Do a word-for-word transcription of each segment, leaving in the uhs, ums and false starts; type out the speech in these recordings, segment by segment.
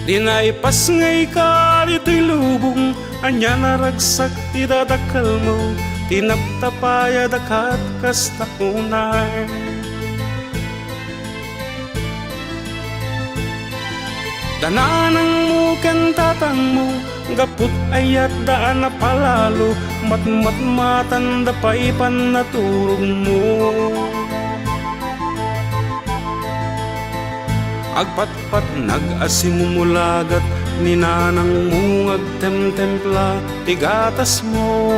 Dinay pasngayka ditoy lubong, ania naragsak ti dadakkelmo, ti naptapayada kat kasta unay. Da nanangmo ken tatangmo, gapu ta ayatda a napalalo, matmatmatanda pay pannaturogmo. Agpatpatnag a simumulagat ni nanangmo nga agtemtempla ti gatasmo.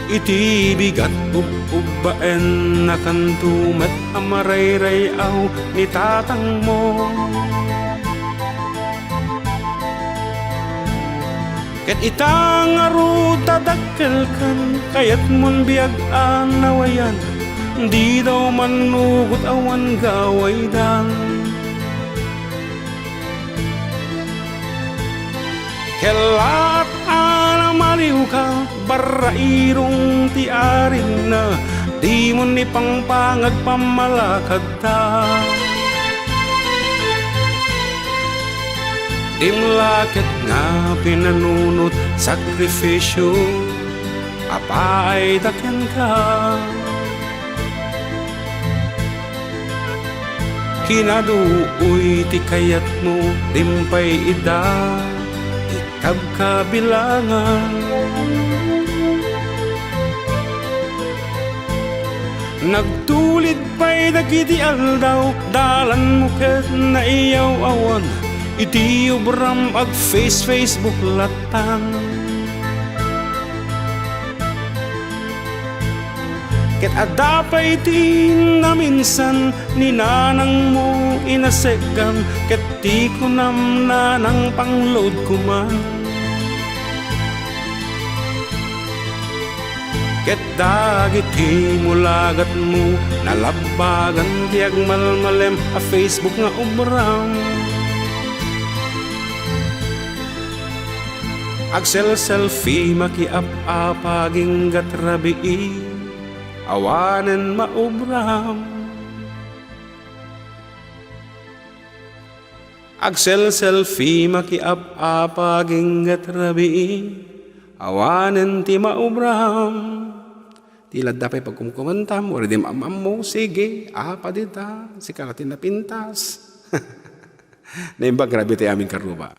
Iti bigat ub-ubbaen, nakanto met a marayray-aw ni tatangmo. Ket ita ngarud ta dakkelkan, kayatmon biag a nawayan, dida mannugot awan gawaydan. Kellaat a namaliwka, barrairong ti arinna, dimon ipangpangag pammalakadda. Dimla ket nga pinanunot sakrifisio a paayda kenka. Kinaduoy ti kayatmo, dimpay ida ikabkabilangan. Nagtulid pay dagiti aldaw, dalanmo ket naiyaw-awan. Iti obram agface-Facebook lattan. Ket adda pay ti naminsan ni nanangmo inaseggam, ket ti kunam, "Nanang, pangload ko man." Ket dagiti mulagatmo, nalabbagan ti agmalmalem a Facebook nga obram. Agselselfie, makiap-apa, aginggat rabii, awanen maubram. Agselselfie, makiap-apa, aginggat rabii, awanen ti maubram. Ti ladda pay pagkumkumantam, uri di maam-ammo, sige, apa dita, sika la ti napintas. Naimbag, grabe ti amin karuba.